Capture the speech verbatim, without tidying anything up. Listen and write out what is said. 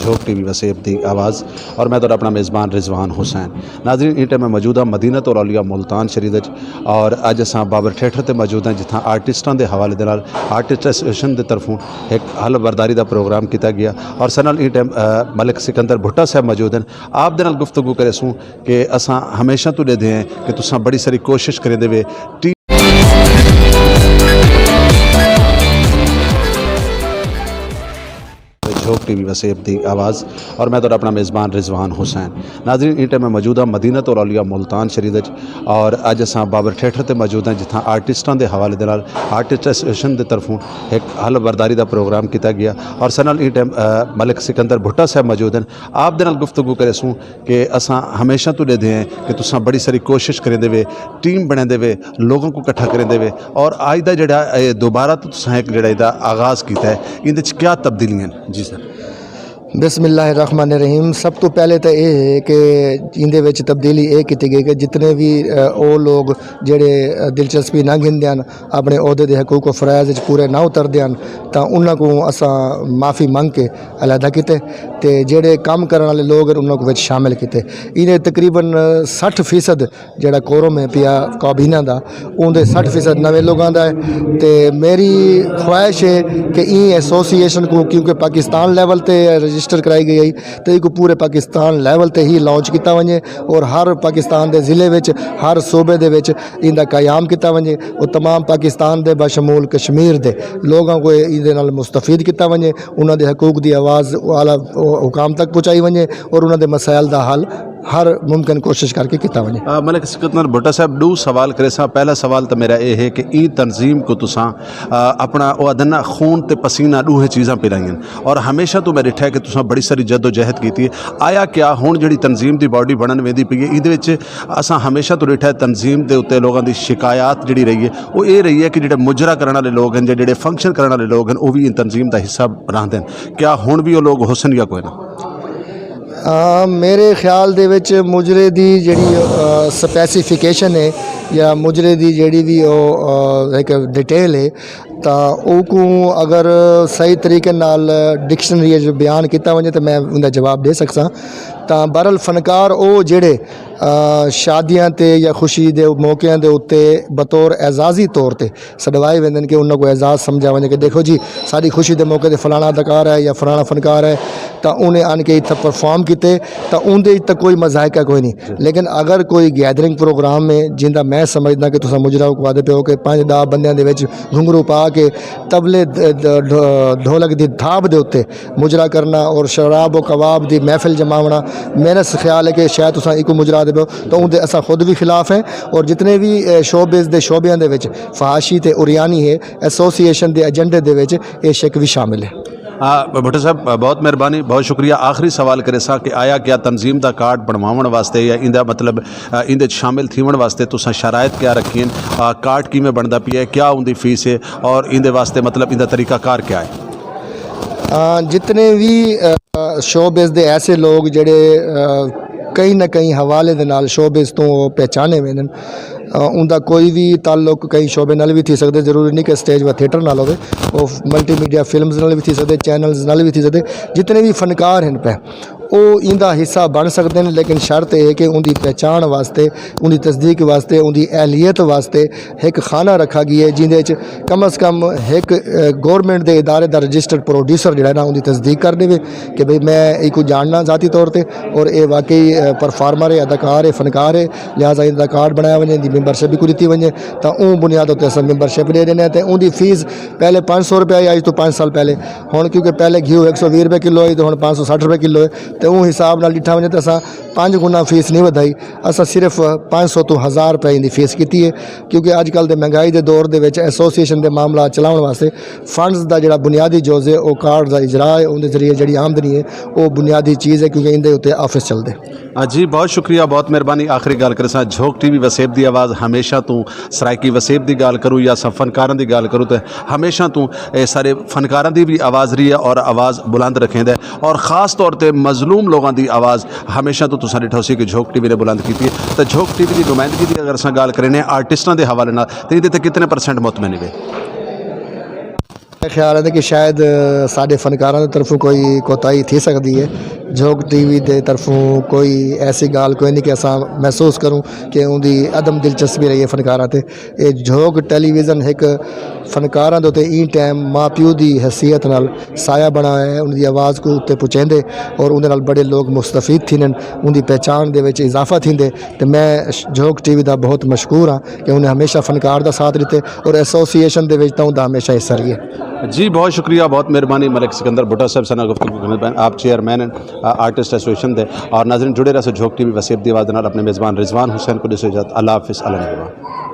جھوک ٹی وی وسیب دی آواز، اور میں تہاڈا اپنا میزبان رضوان حسین۔ ناظرین، اس ٹائم میں موجود ہاں مدینہ الاولیاء ملتان شریف وچ، اور اج اساں بابر تھیٹر تے موجود ہیں، جتھاں آرٹسٹاں دے حوالے دے نال آرٹسٹ ایسوسیئیشن دے طرفوں ایک حل برداری دا پروگرام کیتا گیا، اور سنال اس ٹائم، آ، ملک سکندر بھٹا صاحب موجود ہیں۔ آپ دے نال گفتگو کرے سوں کہ اساں ہمیشہ تو دے دے ہیں کہ تساں بڑی ساری کوشش کرے دے وے ٹیم۔ جھوک ٹی وی وسیب دی آواز، اور میں تہاڈا اپنا میزبان رضوان حسین۔ ناظرین، اس ٹائم میں موجود ہاں مدینہ الاولیاء ملتان شریف وچ، اور اج اساں بابر تھیٹر تے موجود ہیں، جتھاں آرٹسٹاں دے حوالے دے نال آرٹسٹ ایسوسیئیشن دے طرفوں ایک حل برداری دا پروگرام کیتا گیا، اور سنال اس ٹائم، آ، ملک سکندر بھٹا صاحب موجود ہیں۔ آپ دے نال گفتگو کرے سوں کہ اساں ہمیشہ تو دے دے ہیں کہ تساں بڑی ساری کوشش کریں دے وے، ٹیم بنے دے وے، لوگوں کو اکٹھا کریں دے وے، اور آج دا جڑا اے دوبارہ تو تساں ایک جڑا اے دا آغاز کیتا ہے، اندے وچ کیا تبدیلیاں ہیں؟ جی سر۔ بسم اللہ الرحمن الرحیم۔ سب تو پہلے تو یہ ہے کہ اندے وچ تبدیلی یہ کیتی گئی کہ جتنے بھی، اے، او لوگ جڑے، اے، دلچسپی نہ گھندے ہیں اپنے عہدے دے حقوق و فرائض وچ پورے نہ اتردے ہیں، تاں انہاں کو اساں معافی منگ کے علیحدہ کیتے، تے جڑے کام کرن والے لوگ ہیں انہاں کو وچ شامل کیتے۔ انہیں تقریباً سٹھ فیصد جڑا کورم ہے پیا کابینہ دا، اون دے سٹھ فیصد نویں لوگاں دا ہے۔ تے میری خواہش ہے کہ این ایسوسی ایشن کو، کیونکہ پاکستان لیول تے رجسٹر کرائی گئی ہے، تے کو پورے پاکستان لیول تے ہی لانچ کیتا ونجے، اور ہر پاکستان دے ضلع وچ، ہر صوبے دے وچ ان دا قیام کیتا ونجے، اور تمام پاکستان دے بشمول کشمیر دے لوگاں کو ان دے نال مستفید کیتا ونجے، انہاں دے حقوق دی آواز اعلیٰ حکام تک پہنچائی ونجے، اور انہاں دے مسائل دا حل ہر ممکن کوشش کر کے کیتا ونجے۔ آ، ملک سکندر بھٹا صاحب، دو سوال کرے ساں۔ پہلا سوال تو میرا یہ ہے کہ ای تنظیم کو تساں، آ، اپنا او ادنا خون تے پسینہ دوہے چیزاں پلائیں، اور ہمیشہ تو میں ڈٹھا ہے کہ تساں بڑی ساری جد و جہد کیتی ہے۔ آیا کیا ہن جڑی تنظیم دی باڈی بنن ویندی پئی ہے، ایندے وچ اساں ہمیشہ تو ڈٹھا ہے تنظیم دے اُتے لوگاں دی شکایات جڑی رہی ہے، وہ یہ رہی ہے کہ جڑے مجرا کرن والے لوگ ہیں، جڑے فنکشن کرن والے لوگ ہیں، وہ بھی ان تنظیم دا حصہ رہندے ہیں۔ کیا ہن بھی وہ لوگ حسن یا کوئی نہ؟ آ، میرے خیال دے وچ مجرے دی جڑی، آ، سپیسیفکیشن ہے یا مجرے دی جڑی بھی او، آ، ایک ڈیٹیل ہے، تاں او کو اگر صحیح طریقے نال ڈکشنری وچ بیان کیتا ونجے تے میں اوندا جواب دے سکساں۔ تاں بہرحال فنکار او جڑے، آ، شادیاں تے یا خوشی دے موقعیاں دے اُتے بطور اعزازی طور تے سڈوائے ویندن کہ انہاں کو اعزاز سمجھا ونجے کہ دیکھو جی، ساری خوشی دے موقع تے فلانا اداکار ہے یا فلانا فنکار ہے، تاں انہیں آن کے اتھا پرفارم کیتے، تاں اون دے اتھا کوئی مذائقہ کوئی نہیں۔ لیکن اگر کوئی گیدرنگ پروگرام ہے، جن دا میں سمجھدا کہ تساں مجرا کو آدھے پے ہو کہ پانچ دہ بندیاں دے وچ گھنگرو پا کے طبلے د-، د-، ڈھ-، ڈھولک دی دھاب دے اُتے مجرا کرنا اور شراب و کباب دی محفل جماونا، میرا س-، خیال ہے کہ شاید تساں ایکو مجرا دے پے ہو، تو اون دے اساں خود بھی خلاف ہیں۔ اور جتنے بھی، اے، شوبز دے شعبیاں دے وچ فحاشی تے اریانی ہے، ایسوسی ایشن دے ایجنڈے دے وچ یہ شک بھی شامل ہے۔ آ، بھٹو صاحب، بہت مہربانی، بہت شکریہ۔ آخری سوال کرے سا کہ آیا کیا تنظیم دا کارڈ بنواون واسطے یا ایندا مطلب، آ، ایندے وچ شامل تھیون واسطے تساں شرائط کیا رکھین؟ آ، کارڈ کیویں بندا پیا ہے، کیا اوندی فیس ہے اور ایندے واسطے مطلب ایندا طریقہ کار کیا ہے؟ آ، جتنے بھی، آ، شوبز دے ایسے لوگ جڑے، آ، کہیں نہ کہیں حوالے دے نال شوبز تو پہچانے ویندن، آ، ان دا کوئی بھی تعلق کہیں شعبے نال بھی تھی سکدے، ضروری نہیں کہ سٹیج و تھیٹر نال ہوے، وہ ملٹی میڈیا فلمز نال بھی تھی سکدے، چینلز نال بھی تھی سکدے۔ جتنے بھی فنکار ہیں پہ، وہ ان دا حصہ بن سکدے ہیں، لیکن شرط یہ ہے کہ ان دی پہچان واسطے، ان دی تصدیق واسطے، ان دی اہلیت واسطے ایک خانہ رکھا گیا ہے، جن دے وچ کم از کم ایک، اے، گورنمنٹ دے ادارے دا رجسٹرڈ پروڈیوسر جڑا ہے نا، ان دی تصدیق کر دے کہ بھئی میں ایکو جاننا ذاتی طور تے، اور اے واقعی، اے، پرفارمر ہے، اداکار ہے، فنکار ہے، لہذا ان دا کارڈ بنایا ونجے، ان دی ممبرشپ بھی کو دتی ونجے، تاں اون بنیاد تے اساں ممبرشپ دے دینے تے ان دی فیس پہلے پانچ سو روپے آئی، اج تو پانچ سال پہلے، ہن کیونکہ پہلے گھیو ایک سو ویہہ روپے کلو ہے تے ہن پانچ سو سٹھ روپے کلو ہے، تے اون حساب نال ڈٹھا ونجے تے اساں پانچ گنا فیس نہیں ودھائی، اساں صرف پانچ سو تو ہزار روپے ان دی فیس کیتی ہے، کیونکہ اج کل دے مہنگائی دے دور دے وچ ایسوسی ایشن دے معاملات چلاون واسطے فنڈز دا جڑا بنیادی جز ہے، او کارڈ دا اجرا ہے، اون دے ذریعے جڑی آمدنی ہے، او بنیادی چیز ہے، کیونکہ ان دے اُتے آفس چلدے۔ آ، جی، بہت شکریہ، بہت مہربانی۔ آخری گل کرے ساں، جھوک ٹی وی وسیب دی آواز ہمیشہ تو سرائیکی وسیب دی گل کروں یا سا فنکاراں دی گل کروں تے ہمیشہ تو اے سارے فنکاراں دی بھی آواز رہی ہے اور آواز بلند رکھیں دے، اور خاص طور تے مظلوم لوگاں دی آواز ہمیشہ تو تساں ڈٹھا سی کہ جھوک ٹی وی نے بلند کیتی ہے۔ تے جھوک ٹی وی دی نمائندگی دی اگر اساں گل کریں آرٹسٹاں دے حوالے نال، تے ایندے تے کتنے پرسنٹ مطمئن ہوئے؟ میرا خیال ہے کہ شاید سارے فنکاراں دی طرفوں کوئی کوتاہی تھی سکدی ہے۔ جھوک ٹی وی دی طرفوں کوئی ایسی گال کوئی نہیں کہ اساں محسوس کروں کہ ان دی عدم دلچسپی رہی ہے فنکاراں تے۔ اے جھوک ٹیلی ویژن ایک فنکاراں دے تے این ٹائم ماں پیو دی حیثیت نال سایہ بنا ہے، ان دی آواز کو اتے پہنچیندے اور ان دے نال بڑے لوگ مستفید تھیندے، ان دی پہچان دے وچ اضافہ تھیندے۔ تے میں جھوک ٹی وی دا بہت مشکور ہاں کہ انہیں ہمیشہ فنکار دا ساتھ دیتے اور ایسوسی ایشن دے وچ تاں ان دا ہمیشہ حصہ رہی ہے۔ جی، بہت شکریہ، بہت مہربانی ملک سکندر بھٹو صاحب سنا گفتگو کرنے پہ۔ آپ چیئرمین ہیں، آ، آرٹسٹ ایسوسیئیشن دے۔ اور ناظرین، جڑے رہے سو جھوک ٹی وی وسیب دی آواز دے نال۔ اپنے میزبان رضوان حسین کو دیسو اجازت۔ اللہ حافظ، اللہ نگہبان۔